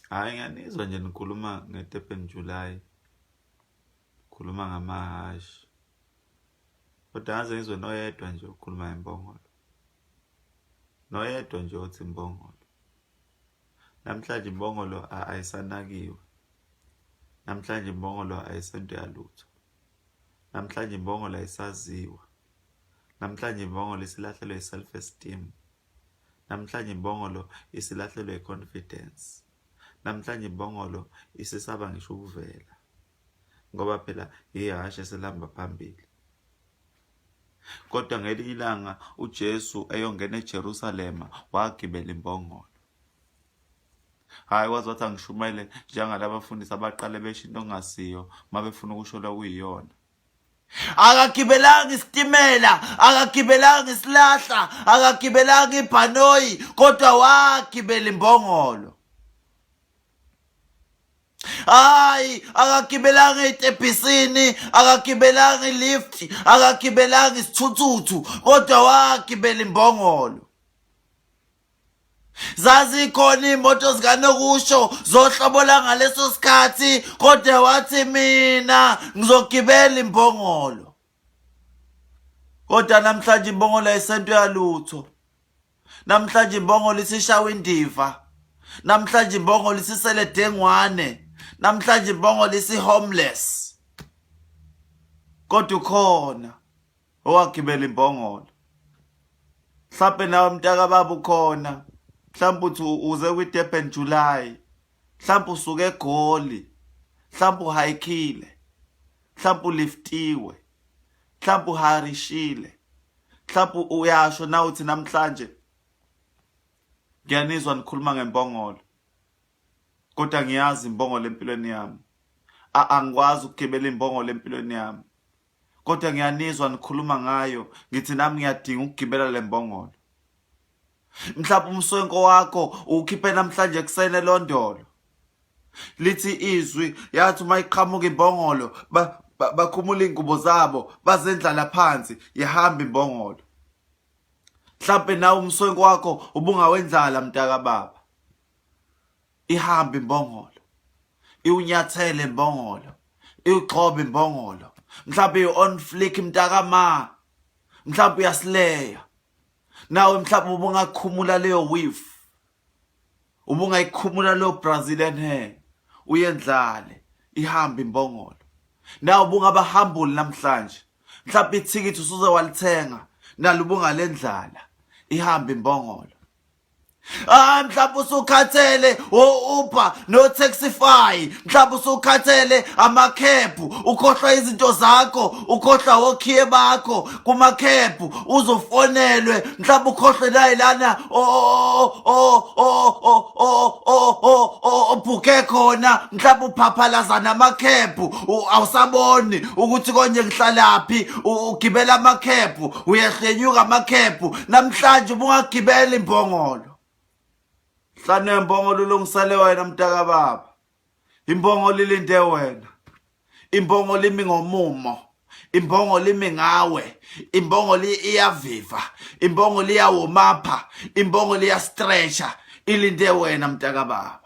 Hhayi ngiyanizwa nje nikhuluma nge-Durban July, khuluma ngamahhashi. Kodwa ngaze ngizwe noyedwa nje okhuluma ngembongolo. Noyedwa nje othi imbongolo. Namhlanje imbongolo ayisanakiwe. Namhlanje imbongolo ayisento yalutho. Namhlanje imbongolo ayisaziwa. Namhlanje imbongolo isilahlelwe i-self esteem. Namhlanje imbongolo isilahlelwe i-confidence. Namhlanje imbongolo isisaba ngisho ukuvela. Ngoba phela ihhashi eselihamba phambili. Kodwa ngelinye ilanga uJesu eyongena eJerusalema wagibela imbongolo. Hhayi waze wathi angishumayele njengalabafundisi abaqale besho into okungasiyo uma befuna ukusho lokuyiyona. Akagibelanga isitimela, akagibelanga isilahla, akagibelanga ibhanoyi, kodwa wagibela imbongolo. Hayi, akagibelanga ey'tebhisini, akagibelanga ilift, akagibelanga isithuthuthu, kodwa wagibela imbongolo. Zazikhona iy'moto zikanokusho zohlobo langaleso sikhathi, kodwa wathi mina ngizogibela imbongolo. Kodwa namhlanje imbongolo ayisento yalutho. Namhlanje imbongolo isishawa indiva. Namhlanje imbongolo isisele dengwane. Namhlanje imbongolo isi-homeless. Kodwa ukhona owagibela imbongolo. Mhlampe nawe mntaka baba ukhona. Mhlampe uthi uze kwi-Durban July. Mhlampe usuke eGoli. Mhlampe uhayikhile. Mhlampe uliftiwe. Mhlampe uharishile. Mhlampe uyasho na uthi namhlanje ngiyanizwa nikhuluma ngembongolo. Kodwa ngiyazi imbongolo empilweni yami. Angikwazi ukugibela imbongolo empilweni yami. Kodwa ngiyanizwa nikhuluma ngayo, ngithi nami ngiyadinga ukugibela le mbongolo. Mhlawumbe umswenko wakho uwukhiphe namhlanje ekuseni elondolo. Lithi izwi yathi uma iqhamuka imbongolo bakhumula iy'ngubo zabo bazendlala phansi yahamba imbongolo. Mhlawumbe nawe umswenko wakho ubungawendlala mntaka baba. Ihambe imbongolo, iwunyathele imbongolo, iwugxobe imbongolo. Mhlawumbe i-on flick mntakama, mhlawumbe uyasileya. Nawe mhlawumbe ubungakhumula leyo weave, ubungayikhumula leyo Brazilian hair, uyendlale ihambe imbongolo. Nawe ubungaba humble namhlanje, mhlawumbe ithikithi usuze walithenga, nalo ubungalendlala ihambe imbongolo. Ah mhlawumbe usukhathele o-Uber no-Taxify, mhlawumbe usukhathele amakhebhu, ukhohlwa izinto zakho, ukhohlwa okhiye bakho kumakhebhu, uzofonelwe, mhlawumbe ukhohlwe nayi lana obhukhe khona, mhlawumbe uphaphalaza namakhebhu, awusaboni ukuthi konje ngihlalaphi, ugibela amakhebhu. Uyehlenyuka amakhephu namhlanje ubungagibela imbongolo. Hlane imbongolo ulungisele wena mntaka baba. Imbongolo ilinde wena. Imbongolo imi ngomumo. Imbongolo imi ngawe. Imbongolo iyaviva. Imbongolo iyawomapha. Imbongolo iyastretcha. Ilinde wena mntaka baba.